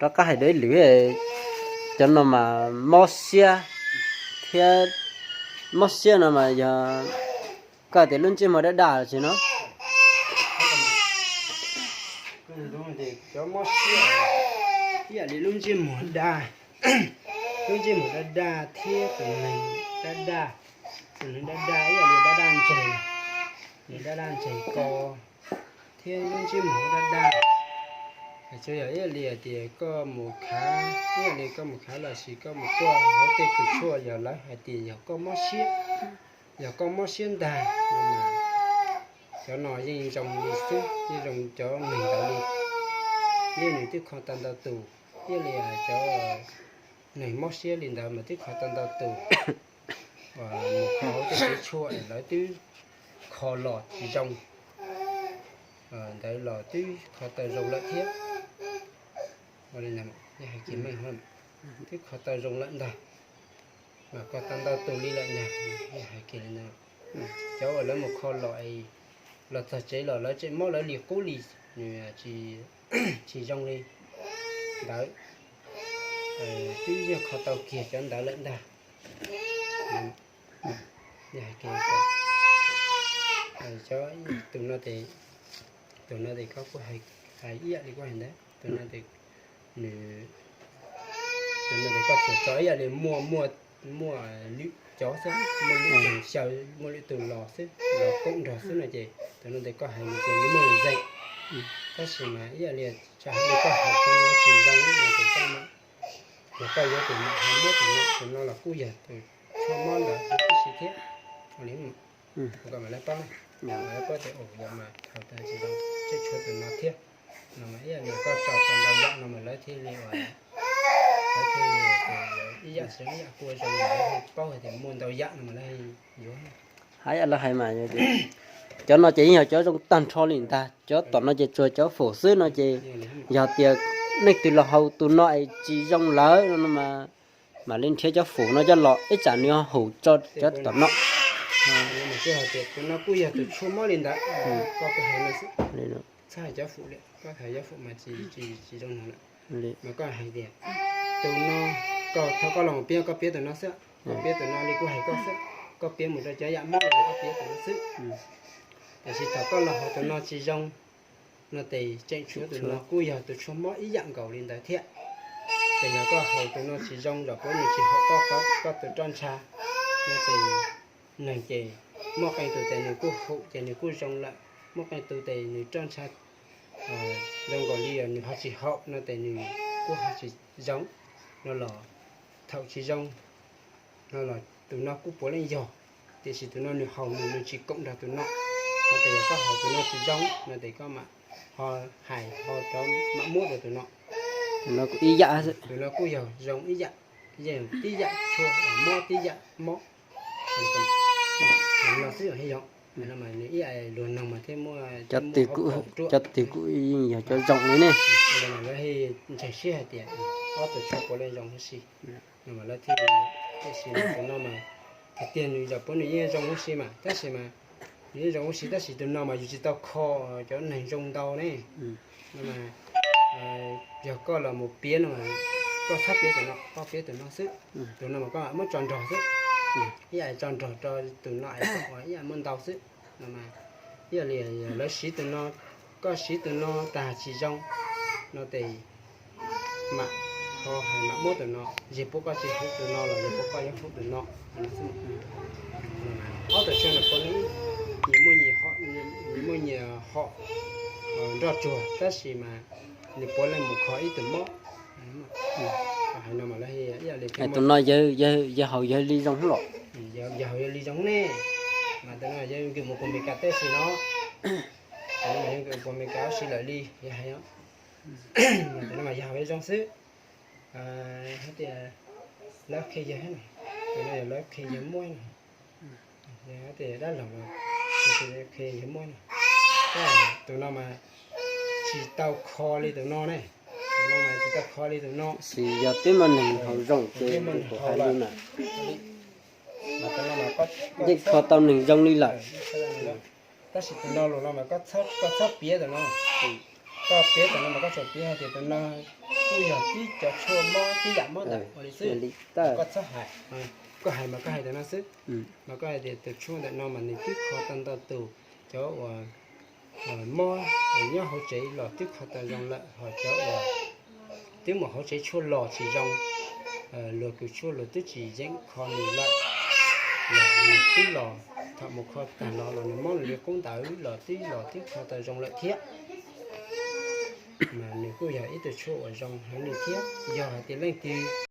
Rov qab hais dua ib lwm, cov no mas mob siab thiab, mob siab no mas yog koj tias lub ntsej muag daj daj los tsis no? Cov mob siab ib yam li lub ntsej muag daj, lub ntsej muag daj daj thiab tus neeg daj daj, tus neeg daj daj ib yam li daj daj ntseg, nws daj daj ntseg ko thiab lub ntsej muag daj daj. Tsuas yog ib yam li hais tias koj mus khav, ib yam li koj mus khav los sis koj mus quaj hauv tej kws tshuaj, yog lawv hais tias yog koj mob siab, yog koj mob siab ntag no mas cov no yeej zoo li xwb, yeej zoo cov neeg ntawd li. Yeej nws twb kho tau ntau tus, ib yam li cov neeg mob siab li ntawd mas twb kho tau ntau tus, mus kho hauv tej kev tshuaj lawv twb kho los tsis zoo, ntawd los twb kho tau zoo lawm thiab. Ua li ntawd, yog hais kiag meej, twb kho tau zoo lawm ntag, mas kho tau ntau tus li lawm ntag, yog hais kiag li ntawd. Cov uas lawv mus kho los, los txog tsev los lawv tseem mob lawv li qub li, nws tsis zoo li ntawd, twb yeej kho tau kiag cov ntawd lawm ntag. Yog hais tias, cov, tus no ces, tus no ces koj kuj hais ib yam li koj hais ntawd, tus no ces nws, tus no ces koj tsuas tso ib yam li muaj, muaj, muaj lwm cov xwb, muaj lwm tus xyaw, muaj lwm tus los xwb, los koom nrog xwb no ces tus no ces koj hais nws ces nws muaj ntxeem. Tab sis mas ib yam li tsis hais li koj hais tau tsis zoo no ces koj mam, los koj yuav tus mam hais muab tus no, tus no los kuj yog tus tshuaj mob ntawd tib si thiab. Ua li, koj mam lawv paub, mam lawv paub tias ua yog mas thaum tag tsis zoo, tseem tshuav tus no thiab. No mas ib yam li koj tso tau ntau yam no mas lawv thiaj li ua, lawv thiaj li ib yam tsis zoo ib yam, kuj zoo, lawv paub hais tias muaj ntau yam no mas lawv yuav. Hais lawv hais mas, cov no ces yeej yog cov zoo tag nrho li ntag, cov tom no ces tsuas cov faum xwb no ces yog tias leej twg los haus tus no es tsis zoo lawm no mas mam li nrhiav cov faum no coj los ib tsam nws ho haum tso cov tom no. Tus no kuj yog tus tshuaj mob li ntawd, koj hais no xwb, txhob hais cov faum li, koj hais cov faum mas tsis, tsis zoo no lawm. Mas koj hais tias tus no, koj thaum koj los mus piav koj piav tus no xwb, koj piav tus no li kuv hais koj xwb, koj piav mus rau cov yam mob los koj piav tus no xwb. Tiam sis thaum koj los haus tus no tsis zoo no ces tseem tshuav tus no kuj yog tus tshuaj mob ib yam nkaus li ntawd thiab. Ces yog koj haus tus no tsis zoo, zaum puav nws tsis haum koj, koj tus roj ntsha no ces neeg ces muaj qee tus ces nws kuj haum ces nws kuj zoo lawm, muaj qee tus ces nws roj ntsha zoo nkaus li nws ho tsis haum no ces nws kuj ho tsis zoo no los, thaum tsis zoo no los tus no kuj puav leej yog, tiam sis tus no nws haus nws, nws tsis koom nrog tus no, no ces yog koj haus tus no tsis zoo no ces koj mam ho hais ho rov mam muab rau tus no. Tus no kuj ib yam, tus no kuj yog zoo ib yam, yeej tib yam tshuaj, mob tib yam mob. No xwb yog, no mas nws ib yam luag noog mas thiaj muaj, cov twg kuj, cov twg kuj yeej yog cov zoo li ne. Lawv ntseeg siab hais tias ob tug tshuaj puav leej zoo huv si, no mas lawv thiaj, tiam sis tus no mas tiag tiag nws zaum puav nws yeej zoo huv si mas, tab sis mas nws yeej zoo huv si tab sis tus no mas yus tsis tau kho cov neeg zoo ntau ne. No mas yog koj los mus piav no mas koj txhob piav tus no, koj piav tus no xwb. Tus no mas koj muab tso nrog xwb, ib yam tso nrog rau tus no es ib yam muaj ntau xwb. No mas ib yam li lawv siv tus no, koj siv tus no tag tsis zoo no ces mam ho hais mam muab tus no, yog puab koj tsis hlub tus no los yog puab koj yuav hlub tus no. Ob tug tshuaj no puav leej nyias muaj nyias hom, nyias muaj nyias hom nroj tsuag tab sis mas nws puav leej mus kho ib tug mob. Tus no yog haus yog li zoo los? Yog haus yog li zoo ne, mas tus no yog nkawd mus pug Mes Kas teb si no, tus no yog nkawd pug Mes Kas si lawm li yog hais, tus no mas yog haus zoo xwb. Hais tias lawv qhia yawg, tus no yog lawv qhia yawg muab no, tias dab laug los qhia yawg muab no, tus no mas tsis tau kho li tus no ne, tus no mas tsis tau kho li tus no. Tab sis yog twb muaj neeg haus zoo ces kuv hais li na, yeej kho tau neeg zoo li lawm. Tab sis tus no los no mas koj txhob piav tus no. Koj piav tus no mas koj tsuas piav hais tias tus no kuj yog tib cov tshuaj mob tib yam mob ntawd ua li xwb. Koj txhob hais, koj hais mas koj hais tus no xwb. Mas koj hais tias tus tshuaj ntawm no mas nws twb kho tau ntau tus cov uas mob nyob hauv tsev los twb kho tau zoo lawm, ho cov uas twb mus hauv tsev tshuaj los tsis zoo, luag kws tshuaj luag twb tsis yeem kho nws lawm, los nws twb los, thaum mus kho tag los los nws mob li qub ntawd los twb los twb kho tau zoo lawm thiab. Mas nws kuj yog ib tug tshuaj uas zoo heev li thiab. Yog hais tias leej twg